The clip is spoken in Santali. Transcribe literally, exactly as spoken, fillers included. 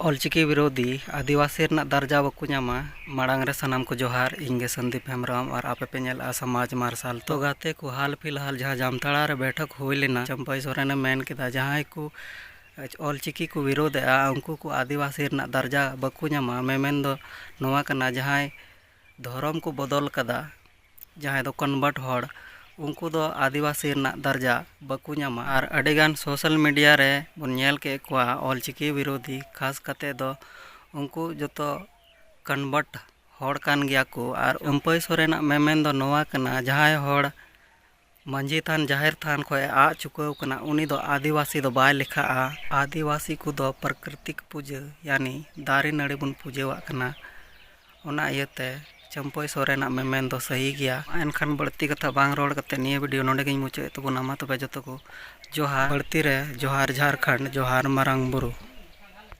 ᱚᱞᱪᱤᱠᱤ ᱵᱤᱨᱳᱫᱷᱤ ᱟᱹᱫᱤᱵᱟᱹᱥᱤ ᱨᱮᱱᱟᱜ ᱫᱟᱨᱡᱟ ᱵᱟᱠᱚ ᱧᱟᱢᱟ᱾ ᱢᱟᱲᱟᱝ ᱨᱮ ᱥᱟᱱᱟᱢ ᱠᱚ ᱡᱚᱦᱟᱨ, ᱤᱧ ᱜᱮ ᱥᱚᱱᱫᱤᱯ ᱦᱮᱢᱵᱨᱚᱢ ᱟᱨ ᱟᱯᱮ ᱯᱮ ᱧᱮᱞᱮᱫᱼᱟ ᱥᱚᱢᱟᱡᱽ ᱢᱟᱨᱥᱟᱞ᱾ ᱛᱚ ᱜᱟᱛᱮ ᱠᱚ, ᱦᱟᱞ ᱯᱷᱤᱞᱦᱟᱞ ᱡᱟᱦᱟᱸ ᱡᱟᱢᱛᱟᱲᱟ ᱨᱮ ᱵᱮᱴᱷᱚᱠ ᱦᱩᱭ ᱞᱮᱱᱟ, ᱪᱟᱹᱢᱯᱟᱹᱭ ᱥᱚᱨᱮᱱᱮ ᱢᱮᱱ ᱠᱮᱫᱟ, ᱡᱟᱦᱟᱸᱭ ᱠᱚ ᱚᱞᱪᱤᱠᱤ ᱠᱚ ᱵᱤᱨᱳᱫᱷᱮᱜᱼᱟ, ᱩᱱᱠᱩ ᱠᱚ ᱟᱹᱫᱤᱵᱟᱹᱥᱤ ᱨᱮᱱᱟᱜ ᱫᱟᱨᱡᱟ ᱵᱟᱠᱚ ᱧᱟᱢᱟ᱾ ᱢᱮᱢᱮᱱ ᱫᱚ ᱱᱚᱣᱟ ᱠᱟᱱᱟ, ᱡᱟᱦᱟᱸᱭ ᱫᱷᱚᱨᱚᱢ ᱠᱚ ᱵᱚᱫᱚᱞ ᱠᱟᱫᱟ, ᱡᱟᱦᱟᱸᱭ ᱫᱚ ᱠᱚᱱᱵᱷᱟᱨᱴ ᱦᱚᱲ, ᱩᱱᱠᱩ ᱫᱚ ᱟᱹᱫᱤᱵᱟᱹᱥᱤ ᱨᱮᱱᱟᱜ ᱫᱟᱨᱡᱟ ᱵᱟᱠᱚ ᱧᱟᱢᱟ᱾ ᱟᱨ ᱟᱹᱰᱤᱜᱟᱱ ᱥᱳᱥᱟᱞ ᱢᱤᱰᱤᱭᱟ ᱨᱮ ᱵᱚᱱ ᱧᱮᱞ ᱠᱮᱫ ᱠᱚᱣᱟ, ᱚᱞᱪᱤᱠᱤ ᱵᱤᱨᱳᱫᱷᱤ, ᱠᱷᱟᱥ ᱠᱟᱛᱮ ᱫᱚ ᱩᱱᱠᱩ ᱡᱚᱛᱚ ᱠᱚᱱᱵᱷᱟᱨᱴ ᱦᱚᱲ ᱠᱟᱱ ᱜᱮᱭᱟ ᱠᱚ᱾ ᱟᱨ ᱪᱟᱹᱢᱯᱟᱹᱭ ᱥᱚᱨᱮᱱᱟᱜ ᱢᱮᱢᱮᱱ ᱫᱚ ᱱᱚᱣᱟ ᱠᱟᱱᱟ, ᱡᱟᱦᱟᱸᱭ ᱦᱚᱲ ᱢᱟᱹᱡᱷᱤ ᱛᱷᱟᱱ, ᱡᱟᱦᱮᱨ ᱛᱷᱟᱱ ᱠᱷᱚᱱ ᱮ ᱟᱫ ᱪᱩᱠᱟᱹᱣ ᱠᱟᱱᱟ, ᱩᱱᱤ ᱫᱚ ᱟᱹᱫᱤᱵᱟᱹᱥᱤ ᱫᱚ ᱵᱟᱭ ᱞᱮᱠᱷᱟᱜᱼᱟ᱾ ᱟᱹᱫᱤᱵᱟᱹᱥᱤ ᱠᱚᱫᱚ ᱯᱨᱟᱠᱨᱤᱛᱤᱠ ᱯᱩᱡᱟᱹ, ᱭᱟᱱᱤ ᱫᱟᱨᱮ ᱱᱟᱹᱲᱤ ᱵᱚᱱ ᱯᱩᱡᱟᱹᱣᱟᱜ ᱠᱟᱱᱟ᱾ ᱚᱱᱟ ᱤᱭᱟᱹᱛᱮ ᱪᱟᱹᱢᱯᱟᱹᱭ ᱥᱚᱨᱮᱱᱟᱜ ᱢᱮᱢᱮᱱ ᱫᱚ ᱥᱟᱹᱦᱤ ᱜᱮᱭᱟ᱾ ᱮᱱᱠᱷᱟᱱ ᱵᱟᱹᱲᱛᱤ ᱠᱟᱛᱷᱟ ᱵᱟᱝ ᱨᱚᱲ ᱠᱟᱛᱮ ᱱᱤᱭᱟᱹ ᱵᱷᱤᱰᱤᱭᱳ ᱱᱚᱰᱮ ᱜᱤᱧ ᱢᱩᱪᱟᱹᱫ ᱮᱫ ᱛᱟᱵᱚᱱᱟ᱾ ᱢᱟ ᱛᱚᱵᱮ ᱡᱚᱛᱚ ᱠᱚ ᱡᱚᱦᱟᱨ᱾ ᱵᱟᱹᱲᱛᱤ ᱨᱮ ᱡᱚᱦᱟᱨ ᱡᱷᱟᱲᱠᱷᱚᱸᱰ, ᱡᱚᱦᱟᱨ ᱢᱟᱨᱟᱝ ᱵᱩᱨᱩ᱾